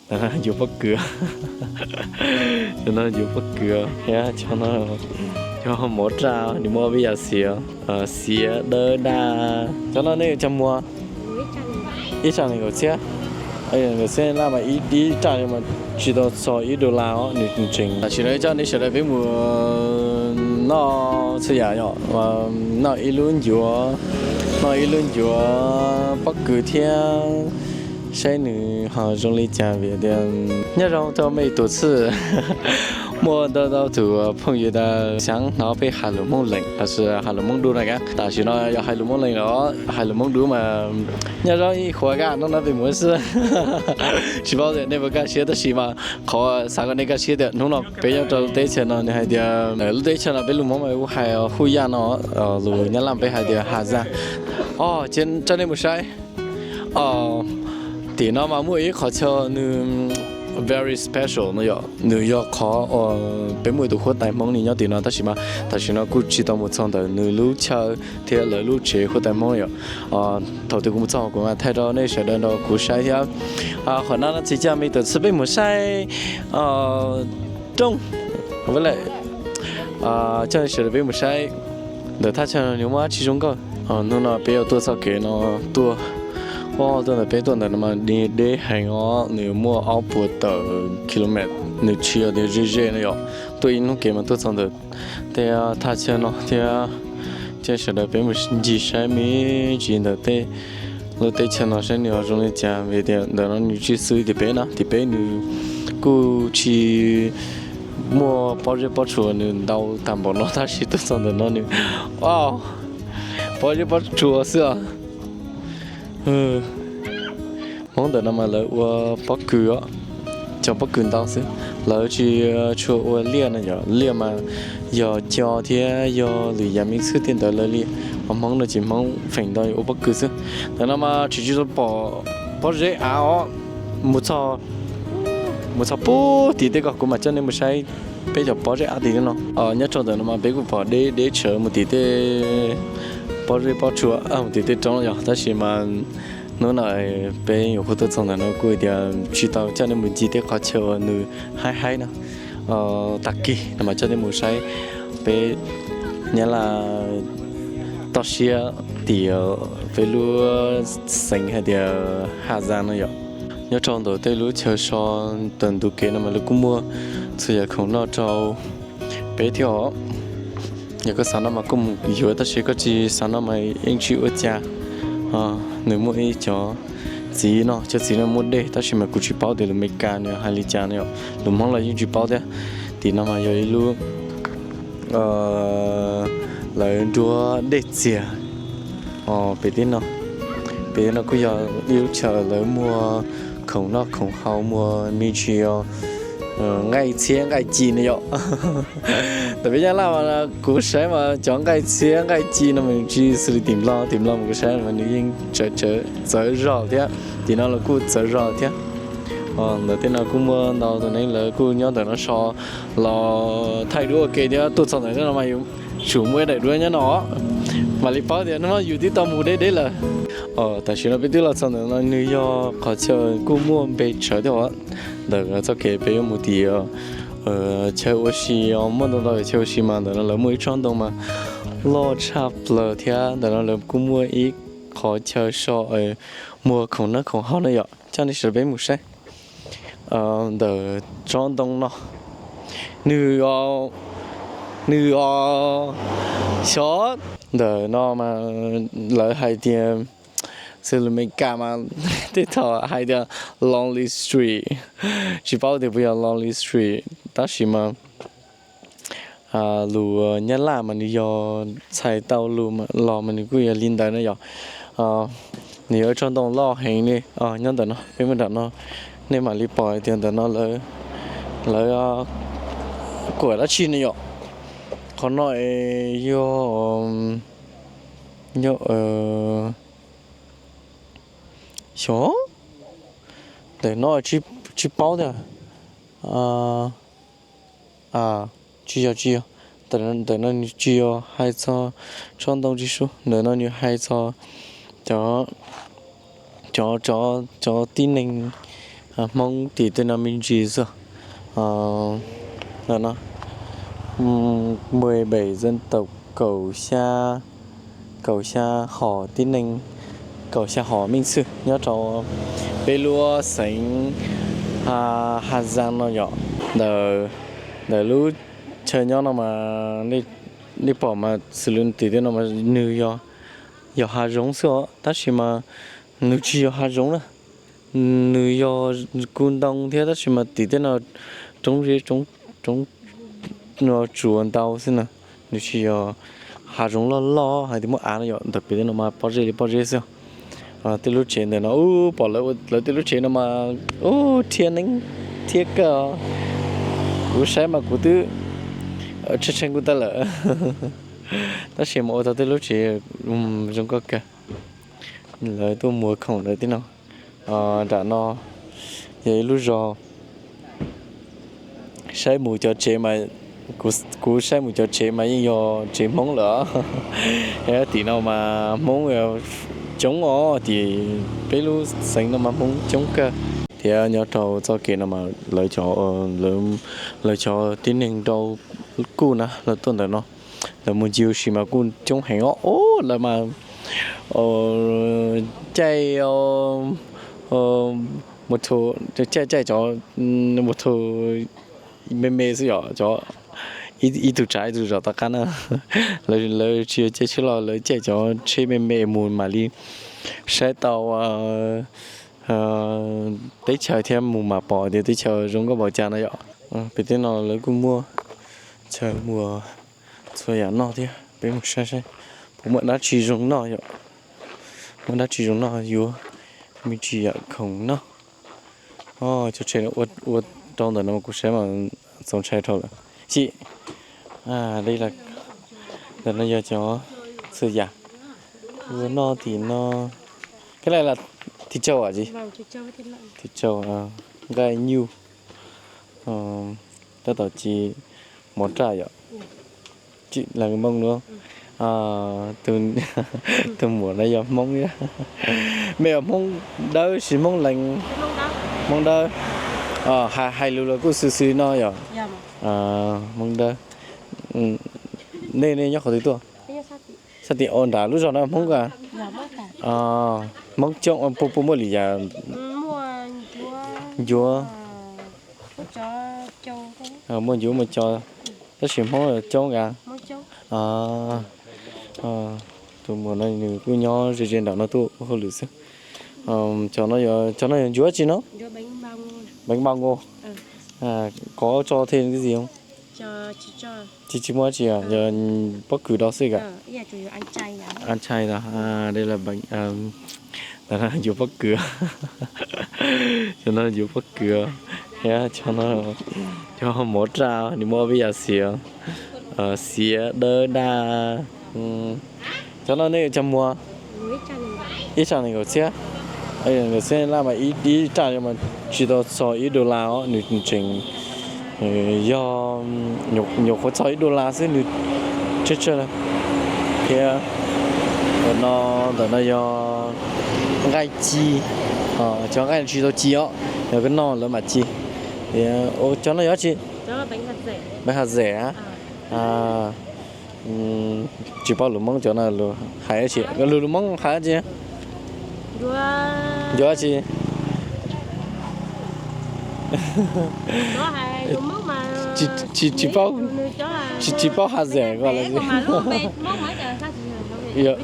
Yuav pob kws, cov no yuav pob kws thiab cov no, cov mov raj nws muaj peb yam xiav, xiav dawb daj. Cov no nej cov muag ib raj nees nkaum txhiab, nees nkaum txhiab laj mas ib raj mas tsis tau txog ib dollar os, nws tseem. Tam sim no coj nej sawv daws peb mus noj txhua yam yom, noj ib lub ncuav, noj ib lub ncuav pob kws thiab saib nws ho zoo li cas vim tias nyob zoo rau me tus txwj. Muaj ntau ntau tus phooj ywg tas xyov hnov peb hais lus Hmoob lees los sis hais lus Hmoob du na. Tam sim no yog hais lus Hmoob lees los hais lus Hmoob du mas nyob zoo ib qhuav kaj no no peb mus xwb. Tsis paub tias nej puas kaj siab tab sis mas qhov xav kom nej kaj siab tias hnub no peb nyob rau lub teb chaws no nws hais tias lub teb chaws no peb lus Hmoob mas kuj hais Hub Yaj no, lus Nyab Laj peb hais tias Hà Giang. Os, cia nej mus saib. Tim no mas muaj ib qhov chaw nws very special no yom, nws yog qhov peb muaj ib tug huab tais Hmoob nws nyob tim no tab sis mas tam sim no kuj tsis tau mus txog ntawm nws lub chaw thiab lawv lub tsev huab tais Hmoob yom. Thaum twg kuv mus txog kuv mam thaij rau nej sawv daws nrog kuv saib thiab. Qhov no no tsis coj me tus txwj peb mus saib rooj, coj nej sawv daws peb mus saib ntawm thaj chaw no nws muaj dab tsi zoo nkauj. Hnub no peb yuav tuaj txoj kev no tuaj, tuaj ntawm peb tuaj ntawm no mas deb heev os, nws muaj ob puas tawm kilomev, nws tsis yog tias ze ze no yom. Tuaj ib hnub kev mas tuaj txog ntawm tej thaj chaw no thiab. Coj sawv daws peb mus ncig saib me ntsis ntawm tej lub teb chaws no saib nws ho zoo li cas vim tias ntawm no nws tsis xws tim peb na, tim peb nws kuj tsis muaj pob zeb pob tsuas nws ntau tag npaum no tab sis tuaj txog ntawm no nws, o, pob zeb pob tsuas xwb os. Hmoob ntawm no mas lawv ua pob kws os, cov pob kws ntau xwb. Lawv tsis tshua ua liaj no yom, liaj mas yog co thiab yog lwm yam me txhwb tej ntawd lawv li. Ho Hmoob no ces Hmoob feem ntau ua pob kws xwb. Ntawm no mas tsis tsis tau pom pob zeb av os, mus txog, mus txog pub tim tej ko kuv mam coj nej mus saib peb cov pob zeb av tim no. Nyob rau ntawm no mas peb kuj pom deb deb tsawv mus tim tej pob zeb pob tsuas mus tim tej roob yom, tab sis mas hnub no peb yuav kuj tuaj txog ntawm no kuj tias tsis tau coj nej mus ncig tej qhov chaw uas nws haib haib no. Tag kis no mas coj nej mus saib peb Nyab Laj toj siab tim peb lub xeev hais tias Hà Giang no yom. Nyob rau ntawm tej lub chaw so tawm ntug kev no mas lawv kuj muaj txhua yam khoom noj rau peb thiab os. Yog koj xav noj mas koj mus yuav, tab sis koj tsis xav noj mas yeej tsis ua cas. Nws muaj ib cov txiv no, cov txiv no muaj dej tab sis mas kuv tsis paub tias lus Meskas nws hais li cas no yom, lus Hmoob los yeej tsis paub thiab. Tim no mas yog ib lub lawv nruab dej txias. Pem tim no, pem tim no kuj yog ib lub chaw lawv muag khoom noj khoom haus, muag me ntsis os, nqaij txhiab nqaij ci no yom. Ntawm peb Nyab Laj mas kuv saib mas cov nqaij txhiab nqaij ci no mas tsis xws li tim Nplog, tim Nplog mas kuv saib mas nws yeej txawv zog thiab, tim no los kuj txawv zog thiab. Ntawm tej no kuj muaj ntau tus neeg lawv kuj nyob ntawm no so los thaij duab ua ke thiab, tuaj txog ntawm no mas yus tsum muaj ib daim duab nyob no mam li paub tias hnub no yus twb tau mus deb deb lawm. Tam sim no peb twb los txog ntawm no, nws yog qhov chaw kuj muaj npe tshawv thiab os. Ntawm txoj kev peb yuav mus tim chaw ua si, muaj ntau ntau chaw ua si mas ntawm no lawv muaj ib tsob ntoo mas loj tshaj plaws thiab ntawm no lawv kuj muaj ib qhov chaw so muag khoom noj khoom haus no yom, coj nej sawv daws peb mus saib. Ntawm tsob ntoo no, nws, nws os, xyov, ntawm no mas lawv hais tias, xws lus Meskas mas tej thaum hais tias Lonely Street, tsis paub tias puas yog Lonely Street tab sis mas lus Nyab Laj mas nws yog txhais tau lus los mas nws kuj yog li ntawd na yom. Nws yog ib tsob ntoo loj heev li. Nyob ntawm no peb mus nram no nej mam li pom tias ntawm no lawv kuam dab tsi ne yom. Qhov no yog, yog, xyov, ntawm no tsis paub tias, tsis yog, tsis yog, ntawm no nws tsis yog hais txog tsob ntoo tsis sub, ntawm no nws hais txog cov, cov, cov tib neeg Hmoob tim tej no me ntsis xwb. Ntawm no mười bảy dân tộc, kaum xya, kaum xya hom tib neeg, kaum xya hom mej xwb nyob rau peb lub xeev Hà Giang no yom. Ntawm lub chaw nyob no mas nej pom mas xws li tim tej no mas nws yog hav zoov xwb os, tab sis mas nws tsis yog hav zoov na. Nws yog kuj ntoo thiab tab sis mas tim tej no roob zeb, roob tsuas ntau xwb na. Nws tsis yog hav zoov loj loj hais tias muaj av no yom. Ntawm pem tej no mas pob zeb li pob zeb xwb. Tej lub tsev ntawm no ub, pom lawv tej lub tsev no mas ub, rhiab neeb thiab kawg. Kuv saib mas kuv twb tshee tshee kuv tawm lawm. Tab sis mas ua tau tej lub tsev zoo nkauj kawg. Lawv tuaj muag khoom lawv tib no. Nram no yog ib lub zos. Saib mus cov tsev mas, kuv saib mus cov tsev mas yeej yog tsev Hmoob lawm. Tim no mas Hmoob coob os, tim peb lub xeev no mas Hmoob coob kawg. Thiab nyob rau txoj kev no mas lawv cov tib neeg rau kuj na, lawv tuaj ntawm no, lawv mus ncig ua si mas kuj coob heev os. Lawv mas caij mus caij, caij cov mus thaum me me xwb yom, cov ib tug tsav ib tug zom tom qab na. Lawv tsis yog caij tsheb los, lawv caij cov tsheb me me mus mam li saib tau teb chaws thiab mus mam pom tias teb chaws zoo nkauj npaum cas no yom. Pem tej no lawv kuj muaj chaw muag txhua yam noj thiab. Peb mus saib saib puas muaj dab tsi zoo noj yom. Muaj dab tsi zoo noj yuav me ntsis yam khoom noj. Cov tsev ua rau ntawm no kuv saib mas txaus ntshai dhau lawm. Xyim, ntawm no yog cov txhua yam ua noj tim no. Cái này là thịt trâu hả chị? Thịt trâu, nqaij nyuj, tab tom ci mov raj yom. Lees Hmoob no, tus muam no yog Hmoob thiab. Mej yog Hmoob Dawb sis Hmoob Lees? Hmoob Dawb. Hais lus los kuj xwm xwm no yom. Hmoob Dawb. Nej, nej nyob qhov twg tuaj? Sab tim, ua nram lub zos no Hmoob ka? Hmoob coob, puas muaj lwm yam? Ncuav. Muaj ncuav muaj cov, tab sis Hmoob coob ka? Tus muam no nws kuj nyob ze ze nram no tuaj ua hauj lwm xwb. Cov no yog ncuav tsi no? Bánh bao ngô. Có cho thêm cái gì không? Tsis, tsis muaj tsi, yog pob kws rau xwb ka? Ăn chay da. Đây là bánh, cov no ncuav pob kws. Cov no ncuav pob kws. Thiab cov no cov mov raj, nws muaj ob peb yam xiav, xiav dawb daj. Cov no nej cog muag? Ib raj nees nkaum txhiab. Nees nkaum txhiab laj mas ib raj mas tsis tau txog ib dollar os, nws tseem yog nyuam qhuav txog ib dollar xwb, nws tsawg tsawg na. Thiab ntawm no, ntawm no yog nqaij ci, cov nqaij tsis tau ci os, yog koj noj lawv mam ci. Thiab cov no yog tsi? Bánh hạt dẻ á. Tsis paub lus Hmoob cov no hais tsi, lus, lus Hmoob hais tsi? Ncuav tsi? Tsis, tsis paub, tsis paub haz zem ko lawm. Yog,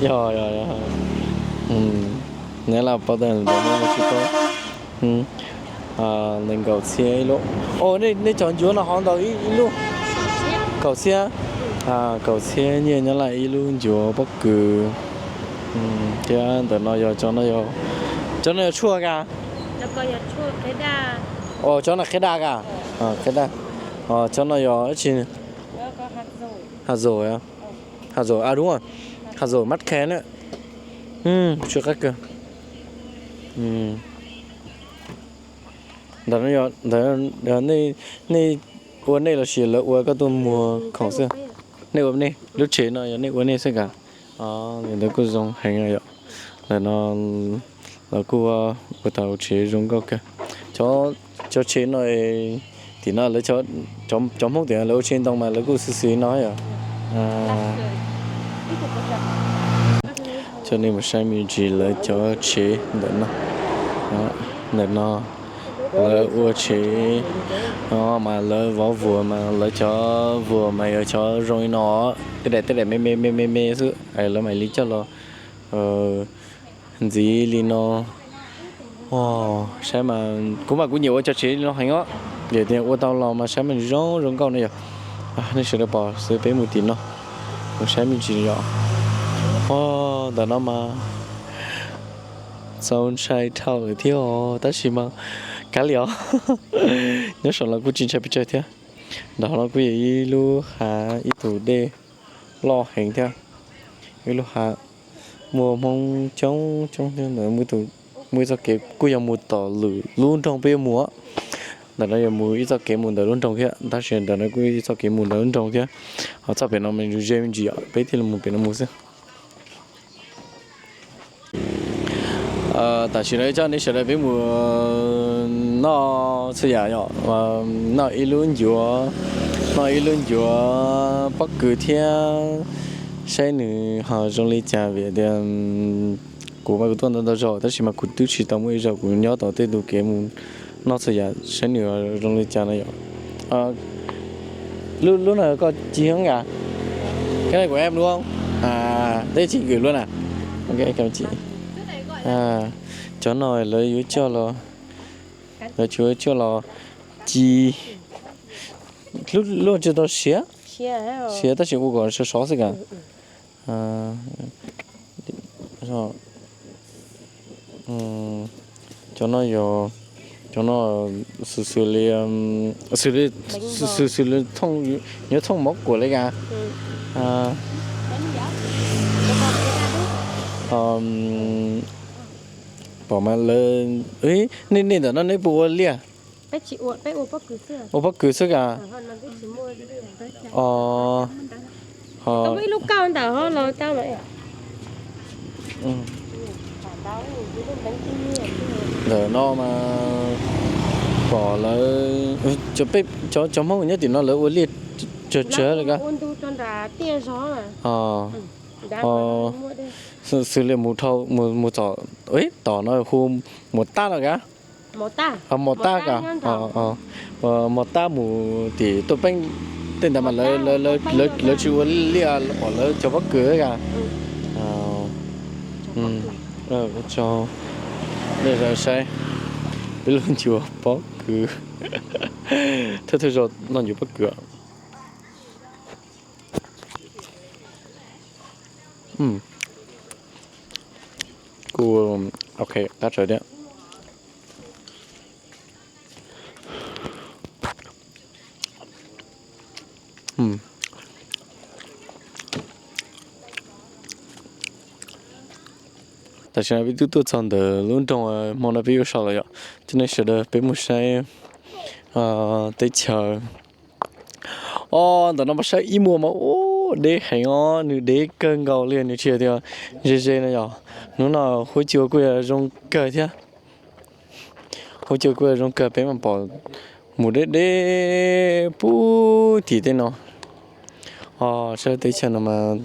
yog, yog. Neb los paub tsis paub. Nees nkaum txhiab ib lub. Nej cov ncuav no hov ntau ib lub? Kaum txhiab. Kaum txhiab nyiaj Nyab Laj ib lub ncuav pob kws. Thiab ntawm no yog, cov no yog tshuaj ka? Cov no qhiab daj ka? Qhiab daj. Cov no yog dab tsi? Haz zem, haz zem, a đúng rồi, haz zem mab khe na. Tsw qab kawg. Ntawm no yog, ntawm no yog nej ua nej los sis lawv ua koj tuaj muag khoom xwb? Nej ua nej, lub tsev no yog nej ua nej xwb ka? Ntawd kuj zoo heev yom. Ntawm no lawv kuj ua tau tsev zoo nkauj kawg. Cov, cov tsheb no, tim no lawv, cov Hmoob tim no lawv ua tsheb ntoo mas lawv kuj xwm xwm no yom. Coj nej mus saib me ntsis lawv cov tsheb ntawm no. Ntawm no lawv ua tsheb, mas lawv vov vuas mas lawv cov vuas mas yog cov zoo li no, tej daim tej daim me me me me me xwb, lawv mam li coj los ntxiv li no. Saib mas kuv mas kuv nyiam ua cov tsheb li no heev os. Vim tias ua tau los mas saib mas zoo zoo nkauj no yom. Nej sawv daws pom xwb, peb mus tim no, mus saib me ntsis yom. Ntawm no mas txaus ntshai dhau lawm thiab os, tab sis mas kav liam os. Nyob saum no kuj tsis ntshai pes tsawg thiab. Ntawm no kuj yog ib lub hav, ib tug dej loj heev thiab. Ib lub hav muaj Hmoob coob coob thiab ntawd. Muaj ib txoj kev kuj yog mus tom lwm lub nroog peb yuav mus. Ntawm no yog mus ib txoj kev mus ntawm lub nroog thiab, tab sis ntawm no kuj ib txoj kev mus ntawm lub nroog thiab. Ho txoj pem no mas ze me ntsis, peb thiaj li mus pem no mus xwb. Tam sim no coj nej sawv daws peb mus noj txhua yam yom, noj ib lub ncuav, noj ib lub ncuav pob kws thiab, saib nws ho zoo li cas vim tias kuv mas kuv tuaj ntau ntau zaus tab sis mas kuv twb tsis tau muaj ib zaug kuv nyob tom tej tus kev mus noj txhua yam saib nws zoo li cas no yom. Lub, lub no koj ci hoob yas? Cái này của em đúng không? À, thế chị gửi luôn à? Ok, cảm ơn chị. Cov no lawv yuav coj los, lawv yuav coj los ci, lub, lub tsis tau siav, siav tab sis ua kom sov sov xwb ka. Cov no yog, cov no xws li, xws li, xws li thooj, nyob thooj mov kuam li ka. Pom mas lawv, nej, nej ntawm no nej puas ua liaj? Ua pob kws xwb ka. Ib lub kauj ntawm ho los tau. Ntawm no mas pom lawv, cov Hmoob nyob tim no lawv ua liaj tsawg tsawg li ka. Xws li mus dhau, mus txog tom no hu Muas Tab no ka. Muas Tab ka. Muas Tab mus tim Tuaj Peeb tej ntawd mas lawv tsis ua liaj, pom lawv cog pob kws ka. Ua tsaug nej saib peb lub ncuav pob kws. Thawj thawj zaug noj ncuav pob kws. Kuj ok, qab tsawv thiab. Tam sim no peb twb tuaj txog ntawm lub nroog hmo no peb yuav so los yom, coj nej sawv daws peb mus saib teb chaws. Os, ntawm no mas saib ib muag mas ua deb heev os, nws deb kawg nkaus li, nws tsis yog tias ze ze no yom. Hnub no huab cua kuj yog zoo kawg thiab. Huab cua kuj yog zoo kawg, peb mas pom mus deb deb puag tim tej no. Os, saib teb chaws no mas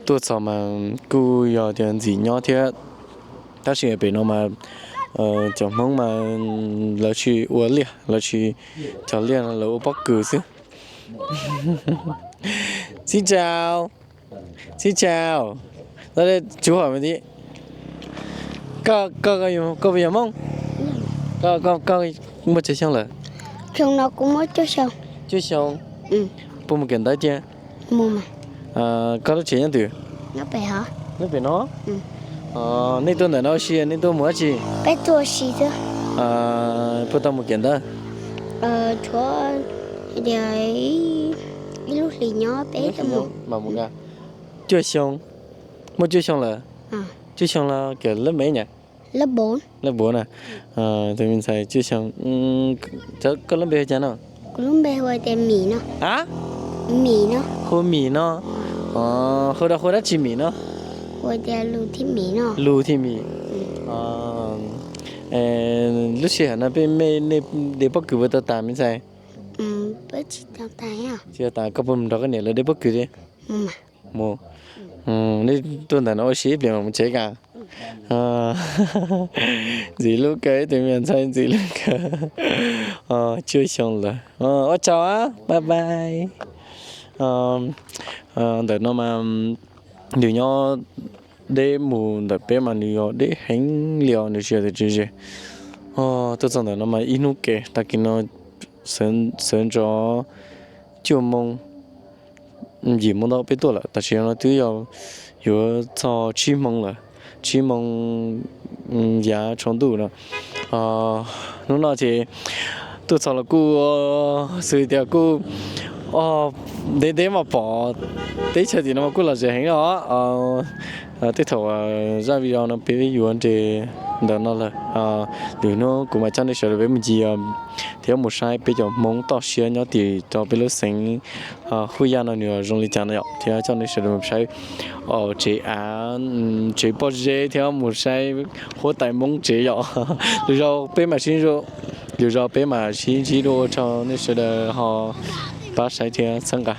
tuaj txog mas kuj yog tias ntxim nyob thiab. Tab sis pem no mas cov Hmoob mas lawv tsis ua liaj, lawv tsis cog liaj no, lawv ua pob kws xwb. Xin chào. Xin chào. Tsuv hom me ti. Koj, koj puas yog Hmoob? Koj, koj muaj tsawg xyoo lawm? Xyoo no kuv muaj cuaj xyoo. Cuaj xyoo. Puas mus kawm ntawv tiag? Koj lub tsev nyob twg? Nyob pem no. Nej tuaj ntawm no ua si, nej tuaj mus dab tsi? Peb tuaj ua si xwb. Puas tau mus kawm ntawv? Tshuav tias ib lub hlis nyob peb tuaj mus. Cuaj xyoo. Muaj cuaj xyoo lawm? Cuaj xyoo los kawm lab mev nyam? Lab npuv na. Tus me ntxhais cuaj xyoo. Koj lub npe hu cas no? Kuv lub npe hu tias Mim no. A, Mim no. Hu Mim no. Hu rau hu dab tsi Mim no? Hu tias Lus Thij Mim no. Lus Thij Mim. Lub sij hawm no peb me nej de pob kws puas tau tas me ntxhais? Tsis tau tas, koj puas mus nrog koj niam lawv de pob kws thiab? Mus. Nej tuaj ntawm no ua si ib pliag mam mus tsev ka. Ntxim hlub kawg, ib tug me ntxhais ntxim hlub kawg. Cuaj xyoo lawm. Ua tsaug, bye bye. Ntawm no mas nws nyob deb mus ntawm peb mas nws yog deb heev li os, nws tsis yog tias tseem ze. Tuaj txog ntawm no mas ib hnub kev, tag kis no sawv ntxov cuaj moo yim moo ntau peb tuaj lawm, tam sim no twb yuav txog tsib moo lawm, tsib moo yav tsaus ntuj no. Hnub no ces tuaj txog los kuj xws tias kuj ntev ntev mas pom teb chaws tim no mas kuj lom zem heev os. Tej thaum zaj video no peb yuav nres ntawm no lawm. Lwm hnub kuv mam coj nej sawv daws peb mus ncig thiab mus saib peb cov Hmoob toj siab nyob tim rau peb lub xeev Hub Yaj no nws zoo li cas no yom, thiab coj nej sawv daws mus saib tsev av, tsev pob zeb thiab mus saib huab tais Hmoob tsev yom. Lwm zaus peb mam sib, lwm zaus peb mam sib ntsib dua, ua tsaug nej sawv daws ho pab saib thiab txhawb nqa.